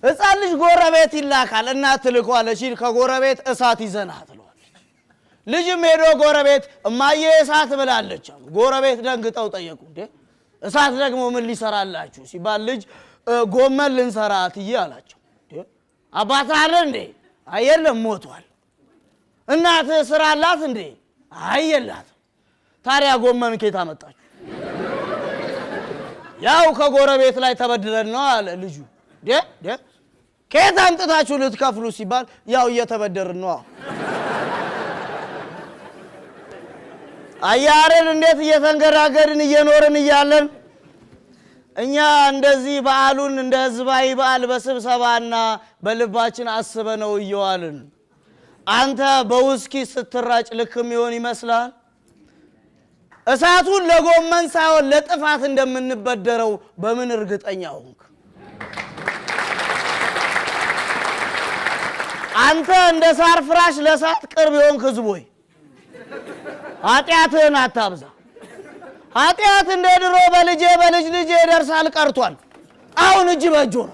ሕፃን ልጅ ጎረቤት ይላካል። እናት ትልከዋለች። ሂድ ከጎረቤት እሳት ይዘና ትለዋለች። ልጅም ሄዶ ጎረቤት እማዬ እሳት ብላለች አሉ። ጎረቤት ደንግጠው ጠየቁ። እንዴ እሳት ደግሞ ምን ሊሰራላችሁ ሲባል ልጅ ጎመን ልንሰራ እትዬ አላቸው። እንዴ አባት አለ እንዴ? አይ የለም ሞቷል። እናት ስራ አላት እንዴ? አይ የላትም። ታዲያ ጎመን ከየት አመጣችሁ? ያው ከጎረቤት ላይ ተበድረን ነው አለ ልጁ። ዴ ዴ ከየት አምጥታችሁ ልትከፍሉ ሲባል ያው እየተበደርን ነው። አያርን እንዴት እየተንገራገድን እየኖርን እያለን እኛ እንደዚህ በዓሉን እንደ ህዝባዊ በዓል በስብሰባና በልባችን አስበነው እየዋልን አንተ በውስኪ ስትራጭ ልክ የሚሆን ይመስላል? እሳቱን ለጎመን ሳይሆን ለጥፋት እንደምንበደረው በምን እርግጠኛ ሆንክ? አንተ እንደ ሳር ፍራሽ ለእሳት ቅርብ የሆንክ ህዝብ ሆይ ኃጢአትህን አታብዛ። ኃጢአት እንደ ድሮ በልጄ በልጅ ልጄ ይደርሳል ቀርቷል። አሁን እጅ በእጅ ነው።